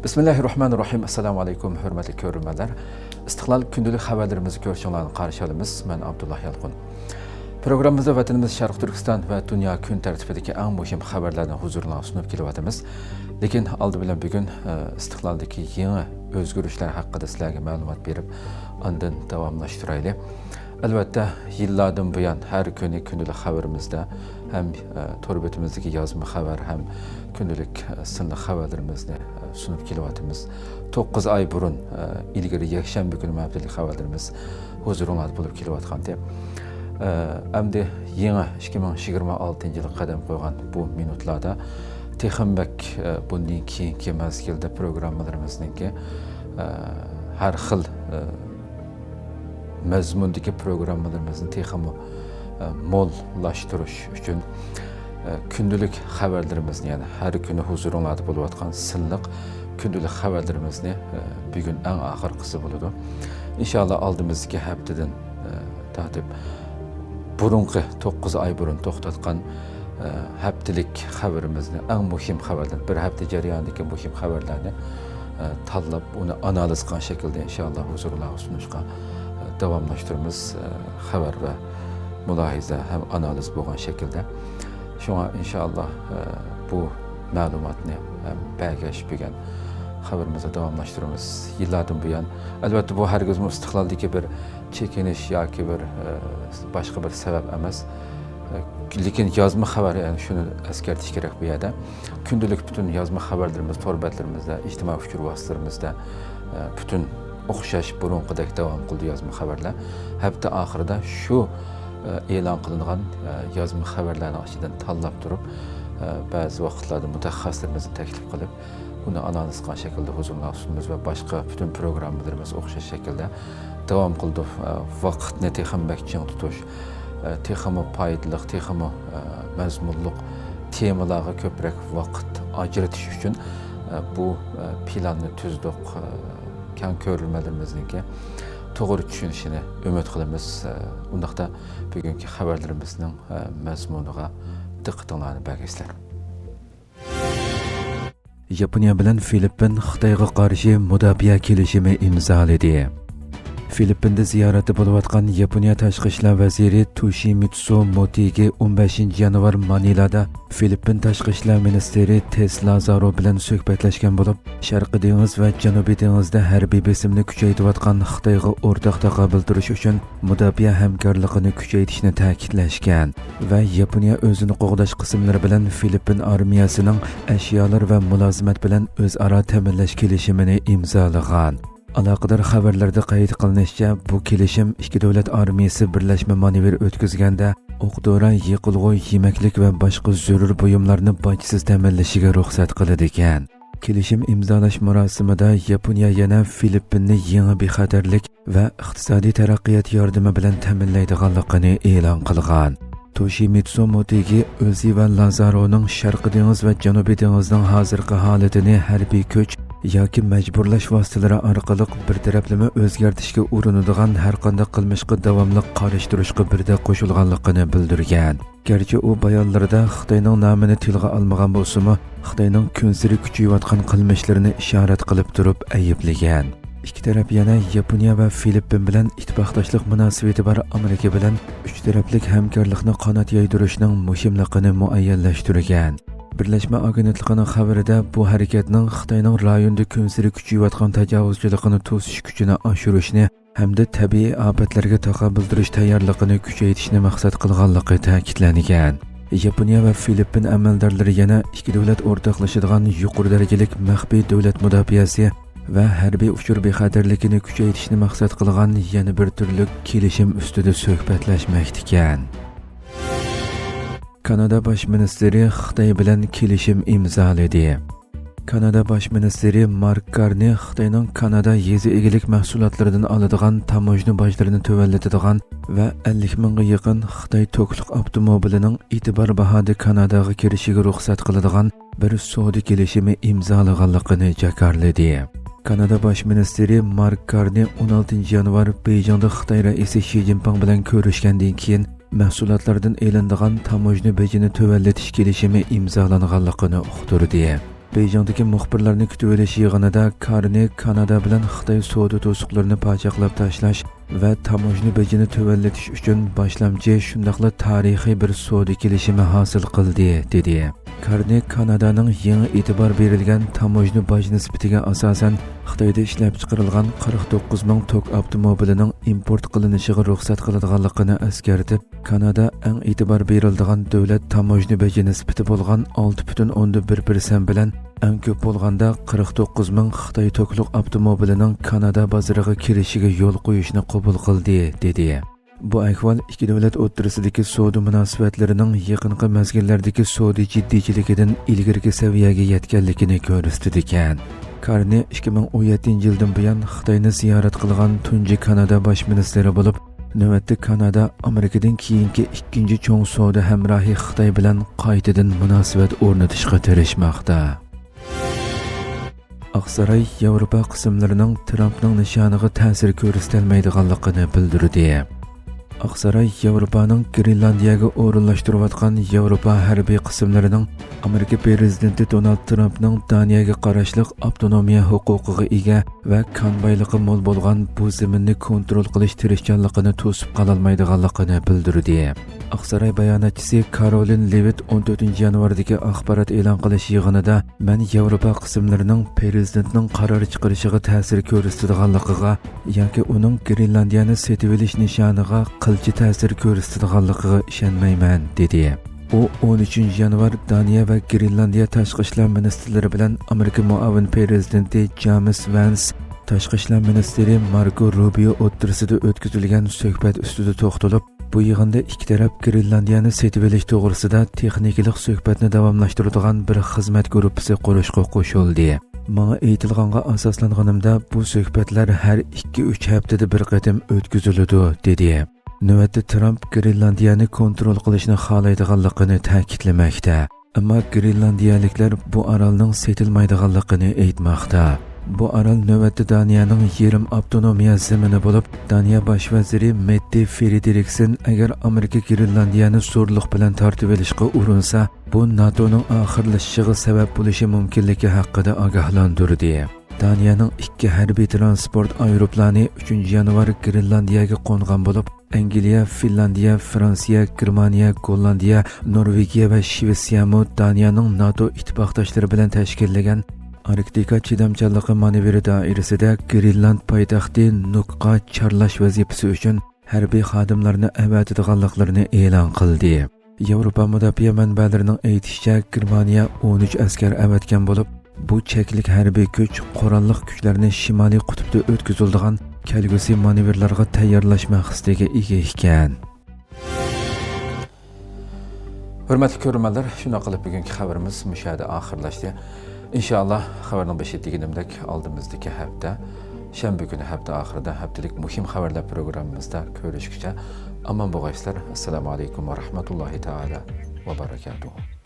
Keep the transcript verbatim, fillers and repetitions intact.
بىسمىللاھىررەھمانىررەھىم. ئەسسالامۇ ئەلەيكۇم، ھۆرمەتلىك كۆرۈرمەنلەر. ئىستىقلال كۈندىلىك خەۋەرلىرىمىزنى كۆرۈشۈڭلارنى قارشى ئالىمىز. مەن ئابدۇللا يالقۇن. پروگراممىمىزدا ۋەتىنىمىز شەرقىي تۈركىستان ۋە دۇنيا كۈن تەرتىپىدىكى ئەڭ مۇھىم خەۋەرلەرنى ھۇزۇرۇڭلارغا سۇنۇپ كېلىۋاتىمىز. لېكىن ئالدى بىلەن بۈگۈن، ئە، ئىستىقلالدىكى يېڭى ئۆزگىرىشلەر ھەققىدە سىلەرگە مەلۇمات بېرىپ، ئاندىن داۋاملاشتۇرايلى. ئەلۋەتتە، يىللاردىن بۇيان ھەر كۈنى كۈندىلىك خەۋىرىمىزدە ھەم، ئە، تور بېتىمىزدىكى يازما خەۋەر ھەم كۈندىلىك، ئە، سانلىق خەۋەرلىرىمىزنى، ئە، سۇنۇپ كېلىۋاتىمىز. توققۇز ئاي بۇرۇن، ئە، ئىلگىرى يەكشەنبە كۈنى مەپتىلىك خەۋەرلىرىمىز ھۇزۇرۇڭلاردا بولۇپ كېلىۋاتقانتى. ئە، ئەمدى يېڭى ئىككى مىڭ يىگىرمە ئالتىنچى يىلغا قەدەم قويغان بۇ مىنۇتلاردا تېخىمۇ بەك، ئە، بۇندىن كېيىنكى مەزگىلدە پروگراممىلىرىمىزنىڭكى، ئە، ھەر خىل، ئە، مەزمۇندىكى پروگراممىلىرىمىزنى تېخىمۇ، ئە، موللاشتۇرۇش ئۈچۈن، ئە، كۈندىلىك خەۋەرلىرىمىزنى، يەنى ھەر كۈنى ھۇزۇرۇڭلاردا بولۇۋاتقان سىنلىق كۈندىلىك خەۋەرلىرىمىزنى، ئە، بۈگۈن ئەڭ ئاخىرقىسى بولىدۇ. ئىنشاللا ئالدىمىزدىكى ھەپتىدىن، ئە، تارتىپ بۇرۇنقى توققۇز ئاي بۇرۇن توختاتقان، ئە، ھەپتىلىك خەۋىرىمىزنى، ئەڭ مۇھىم خەۋەرلەرنى، بىر ھەپتە جەريانىدىكى مۇھىم خەۋەرلەرنى، ئە، تاللاپ، ئۇنى ئانالىز قىلغان شەكىلدە ئىنشاللا ھۇزۇرلارغا سۇنۇشقا، ئە، داۋاملاشتۇرىمىز. ئە، خەۋەر ۋە مۇلاھىزە ھەم ئانالىز بولغان شەكىلدە. شۇڭا ئىنشاللا، ئە، بۇ مەلۇماتنى ھەم بەرگەچ بۈگۈن خەۋىرىمىزنى داۋاملاشتۇرىمىز. يىللاردىن بۇيان، ئەلۋەتتە، بۇ ھەرگىزمۇ ئىستىقلالدىكى بىر چېكىنىش ياكى بىر، ئە، باشقا بىر سەۋەب ئەمەس. ئە، لېكىن يازما خەۋەر، يەنى شۇنى ئەسكەرتىش كېرەك بۇ يەردە. كۈندىلىك پۈتۈن يازما خەۋەرلىرىمىز، تور بەتلىرىمىزدە، ئىجتىمائىي ئۇچۇر ۋاسىتىلىرىمىزدە، ئە، پۈتۈن ئوخشاش بۇرۇنقىدەك داۋام قىلىدۇ يازما خەۋەرلەر. ھەپتە ئاخىرىدا شۇ، ئە، ئېلان قىلىنغان، ئە، يازما خەۋەرلەرنىڭ ئىچىدىن تاللاپ تۇرۇپ، ئە، بەزى ۋاقىتلاردا مۇتەخەسسىسلىرىمىزنى تەكلىپ قىلىپ، ئۇنى ئانالىز قىلغان شەكىلدە ھۇزۇرلارغا سۇنىمىز ۋە باشقا پۈتۈن پروگراممىلىرىمىز ئوخشاش شەكىلدە داۋام قىلىدۇ. ئە، ۋاقىتنى تېخىمۇ بەك چىڭ تۇتۇش، ئە، تېخىمۇ پايدىلىق، تېخىمۇ، ئە، مەزمۇنلۇق تېمىلارغا كۆپرەك ۋاقىت ئاجرىتىش ئۈچۈن، ئە، بۇ، ئە، پىلاننى تۈزدۇق. ئە، كەڭ كۆرۈرمەنلىرىمىزنىڭكى توغرا چۈشىنىشىنى ئۈمىد قىلىمىز. ئە، ئۇنداقتا بۈگۈنكى خەۋەرلىرىمىزنىڭ، ئە، مەزمۇنىغا دىققىتىڭلارنى بەرگەيسىلەر. ياپونىيە بىلەن فىلىپپىن خىتايغا قارشى مۇداپىئە كېلىشىمى ئىمزالىدى. فىلىپپىندا زىيارەتتە بولۇۋاتقان ياپونىيە تاشقى ئىشلار ۋەزىرى توشىمىتسۇ موتېگى ئون بەشىنچى يانۋار مانىلادا فىلىپپىن تاشقى ئىشلار مىنىستىرى تېس لازارو بىلەن سۆھبەتلەشكەن بولۇپ، شەرقىي دېڭىز ۋە جەنۇبىي دېڭىزدا ھەربىي بېسىمنى كۈچەيتىۋاتقان خىتايغا ئورتاق تاقابىل تۇرۇش ئۈچۈن مۇداپىئە ھەمكارلىقىنى كۈچەيتىشنى تەكىتلەشكەن ۋە ياپونىيە ئۆزىنى قوغداش قىسىملىرى بىلەن فىلىپپىن ئارمىيەسىنىڭ ئەشيالار ۋە مۇلازىمەت بىلەن ئۆزئارا تەمىنلەش كېلىشىمىنى ئىمزالىغان. ئالاقىدار خەۋەرلەردە قەيت قىلىنىشىچە، بۇ كېلىشىم ئىككى دۆلەت ئارمىيەسى بىرلەشمە مانېۋىر ئۆتكۈزگەندە، ئوق-دورا، يېقىلغۇ، يېمەكلىك ۋە باشقا زۆرۈر بۇيۇملارنى باجسىز تەمىنلىشىگە رۇخسەت قىلىدىكەن. كېلىشىم ئىمزالاش مۇراسىمىدا ياپونىيە يەنە فىلىپپىننى يېڭى بىخەتەرلىك ۋە ئىقتىسادىي تەرەققىيات ياردىمى بىلەن تەمىنلەيدىغانلىقىنى ئېلان قىلغان. توشىمىتسۇ موتېگى ئۆزى ۋە لازارونىڭ شەرقىي دېڭىز ۋە جەنۇبىي دېڭىزنىڭ ھازىرقى ھالىتىنى ھەربىي كۈچ ياكى مەجبۇرلاش ۋاسىتىلىرى ئارقىلىق بىر تەرەپلىمە ئۆزگەرتىشكە ئۇرۇنىدىغان ھەرقانداق قىلمىشقا داۋاملىق قارشى تۇرۇشقا بىردەك قوشۇلغانلىقىنى بىلدۈرگەن. گەرچە ئۇ بايانلىرىدا خىتاينىڭ نامىنى تىلغا ئالمىغان بولسىمۇ، خىتاينىڭ كۈنسېرى كۈچىيىۋاتقان قىلمىشلىرىنى ئىشارەت قىلىپ تۇرۇپ ئەيىبلىگەن. ئىككى تەرەپ يەنە ياپونىيە ۋە فىلىپپىن بىلەن ئىتتىپاقداشلىق مۇناسىۋىتى بار ئامېرىكا بىلەن ئۈچ تەرەپلىك ھەمكارلىقنى قانات يايدۇرۇشنىڭ مۇھىملىقىنى مۇئەييەنلەشتۈرگەن. بىرلەشمە ئاگېنتلىقىنىڭ خەۋىرىدە بۇ ھەرىكەتنىڭ خىتاينىڭ رايوندا كۈنسېرى كۈچىيىۋاتقان تاجاۋۇزچىلىقىنى توسۇش كۈچىنى ئاشۇرۇشنى ھەمدە تەبىئىي ئاپەتلەرگە تاقابىل تۇرۇش تەييارلىقىنى كۈچەيتىشنى مەقسەت قىلغانلىقى تەكىتلەنگەن. ياپونىيە ۋە فىلىپپىن ئەمەلدارلىرى يەنە ئىككى دۆلەت ئورتاقلىشىدىغان يۇقىرى دەرىجىلىك مەخپىي دۆلەت مۇداپىئەسى ۋە ھەربىي ئۇچۇر بىخەتەرلىكىنى كۈچەيتىشنى مەقسەت قىلغان يەنە بىر تۈرلۈك كېلىشىم ئۈستىدە سۆھبەتلەشمەكتىكەن. كانادا باش مىنىستىرى خىتاي بىلەن كېلىشىم ئىمزالىدى. كانادا باش مىنىستىرى مارك كارنى خىتاينىڭ كانادا يېزا ئىگىلىك مەھسۇلاتلىرىدىن ئالىدىغان تاموژنا باجلىرىنى تۆۋەنلىتىدىغان ۋە ئەللىك مىڭغا يېقىن خىتاي توكلۇق ئاپتوموبىلىنىڭ ئېتىبار باھادا كاناداغا كىرىشىگە رۇخسەت قىلىدىغان بىر سودا كېلىشىمى ئىمزالىغانلىقىنى جاكارلىدى. كانادا باش مىنىستىرى مارك كارنى ئون ئالتىنچى يانۋار بېيجىڭدا خىتاي رەئىسى شى جىنپىڭ بىلەن كۆرۈشكەندىن كېيىن، مەھسۇلاتلاردىن ئېلىنىدىغان تاموژنا بېجىنى تۆۋەنلىتىش كېلىشىمى ئىمزالانغانلىقىنى ئۇقتۇردى. بېيجىڭدىكى مۇخبىرلارنى كۈتۈۋېلىش يىغىنىدا كارنى كانادا بىلەن خىتاي سودا توسۇقلىرىنى پاچاقلاپ تاشلاش ۋە تاموژنا بېجىنى تۆۋەنلىتىش ئۈچۈن باشلامچى، شۇنداقلا تارىخىي بىر سودا كېلىشىمى ھاسىل قىلدى، دېدى. كارنى كانادانىڭ يېڭى ئېتىبار بېرىلگەن تاموژنا باج نىسبىتىگە ئاساسەن، خىتايدا ئىشلەپچىقىرىلغان قىرىق توققۇز مىڭ توك ئاپتوموبىلىنىڭ ئىمپورت قىلىنىشىغا رۇخسەت قىلىدىغانلىقىنى ئەسكەرتىپ، كانادا ئەڭ ئېتىبار بېرىلىدىغان دۆلەت تاموژنا بېجى نىسبىتى بولغان ئالتە پۈتۈن ئوندىن بىر پىرسەنت بىلەن ئەڭ كۆپ بولغاندا قىرىق توققۇز مىڭ خىتاي توكلۇق ئاپتوموبىلىنىڭ كانادا بازىرىغا كىرىشىگە يول قويۇشنى قوبۇل قىلدى، دېدى. بۇ ئەھۋال ئىككى دۆلەت ئوتتۇرىسىدىكى سودا مۇناسىۋەتلىرىنىڭ يېقىنقى مەزگىللەردىكى سودا جىددىيچىلىكىدىن ئىلگىرىكى سەۋىيەگە يەتكەنلىكىنى كۆرسىتىدىكەن. كارنى ئىككى مىڭ ئون يەتتىنچى يىلدىن بۇيان خىتاينى زىيارەت قىلغان تۇنجى كانادا باش مىنىستىرى بولۇپ، نۆۋەتتە كانادا ئامېرىكىدىن كېيىنكى ئىككىنچى چوڭ سودا ھەمراھى خىتاي بىلەن قايتىدىن مۇناسىۋەت ئورنىتىشقا تىرىشماقتا. ئاقساراي ياۋروپا قىسىملىرىنىڭ ترامپنىڭ نىشانىغا تەسىر كۆرسىتەلمەيدىغانلىقىنى بىلدۈردى. ئاقساراي ياۋروپانىڭ گرېنلاندىيەگە ئورۇنلاشتۇرۇۋاتقان ياۋروپا ھەربىي قىسىملىرىنىڭ ئامېرىكا پىرېزىدېنتى دونالد ترامپنىڭ دانىيەگە قاراشلىق ئاپتونومىيە ھوقۇقىغا ئىگە ۋە كان بايلىقى مول بولغان بۇ زېمىننى كونترول قىلىش تىرىشچانلىقىنى توسۇپ قالالمايدىغانلىقىنى بىلدۈردى. ئاقساراي باياناتچىسى كارولىن لېۋىت ئون تۆتىنچى يانۋاردىكى ئاخبارات ئېلان قىلىش يىغىنىدا، مەن ياۋروپا قىسىملىرىنىڭ پىرېزىدېنتنىڭ قارار چىقىرىشىغا تەسىر كۆرسىتىدىغانلىقىغا ياكى ئۇنىڭ گرېنلاندىيەنى سېتىۋېلىش نىشانىغا قىلچە تەسىر كۆرسىتىدىغانلىقىغا ئىشەنمەيمەن، دېدى. ئۇ ئون ئۈچىنچى يانۋار دانىيە ۋە گرېنلاندىيە تاشقى ئىشلار مىنىستىرلىرى بىلەن ئامېرىكا مۇئاۋىن پىرېزىدېنتى جېمىس ۋانس، تاشقى ئىشلار مىنىستىرى ماركو روبىيو ئوتتۇرىسىدا ئۆتكۈزۈلگەن سۆھبەت ئۈستىدە توختىلىپ، بۇ يىغىندا ئىككى تەرەپ گرېنلاندىيەنى سېتىۋېلىش توغرىسىدا تېخنىكىلىق سۆھبەتنى داۋاملاشتۇرىدىغان بىر خىزمەت گۇرۇپپىسى قۇرۇشقا قوشۇلدى. ماڭا ئېيتىلغانغا ئاساسلانغىنىمدا، بۇ سۆھبەتلەر ھەر ئىككى-ئۈچ ھەپتىدە بىر قېتىم ئۆتكۈزۈلىدۇ، دېدى. نۆۋەتتە ترامپ گرېنلاندىيەنى كونترول قىلىشنى خالايدىغانلىقىنى تەكىتلىمەكتە. ئەمما گرېنلاندىيەلىكلەر بۇ ئارالنىڭ سېتىلمايدىغانلىقىنى ئېيتماقتا. بۇ ئارال نۆۋەتتە دانىيەنىڭ يېرىم ئاپتونومىيە زېمىنى بولۇپ، دانىيە باش ۋەزىرى مېتتې فرېدېرىكسېن ئەگەر ئامېرىكا گرېنلاندىيەنى زورلۇق بىلەن تارتىۋېلىشقا ئۇرۇنسا، بۇ ناتونىڭ ئاخىرلىشىشىغا سەۋەب بولۇشى مۇمكىنلىكى ھەققىدە ئاگاھلاندۇردى. دانىيەنىڭ ئىككى ھەربىي ترانسپورت ئايروپىلانى ئۈچىنچى يانۋار گرېنلاندىيەگە قونغان بولۇپ، ئەنگلىيە، فىنلاندىيە، فرانسىيە، گېرمانىيە، گوللاندىيە، نورۋېگىيە ۋە شىۋېتسىيەمۇ دانىيەنىڭ ناتو ئىتتىپاقداشلىرى بىلەن تەشكىللىگەن ئاركتىكا چىدامچانلىقى مانېۋىرى دائىرىسىدە گرېنلاند پايتەختى نۇكقا چارلاش ۋەزىپىسى ئۈچۈن ھەربىي خادىملارنى ئەۋەتىدىغانلىقلىرىنى ئېلان قىلدى. ياۋروپا مۇداپىئە مەنبەلىرىنىڭ ئېيتىشىچە، گېرمانىيە ئون ئۈچ ئەسكەر ئەۋەتكەن بولۇپ، بۇ چەكلىك ھەربىي كۈچ قوراللىق كۈچلەرنى شىمالىي قۇتۇپتا ئۆتكۈزۈلىدىغان كەلگۈسى مانېۋىرلارغا تەييارلاش مەقسىتىگە ئىگە ئىكەن. ھۆرمەتلىك كۆرۈرمەنلەر، شۇنداق قىلىپ بۈگۈنكى خەۋىرىمىز مۇشۇ يەردە ئاخىرلاشتى. ئىنشائاللا، خەۋەرنىڭ بېشىدا دېگىنىمدەك، ئالدىمىزدىكى ھەپتە شەنبە كۈنى ھەپتە ئاخىرىدا ھەپتىلىك مۇھىم خەۋەرلەر پروگراممىمىزدا كۆرۈشكىچە ئامان بولغايسىلەر. ئەسسالامۇ ئەلەيكۇم ۋە رەھمەتۇللاھى تائالا ۋە بەرەكاتۇھۇ.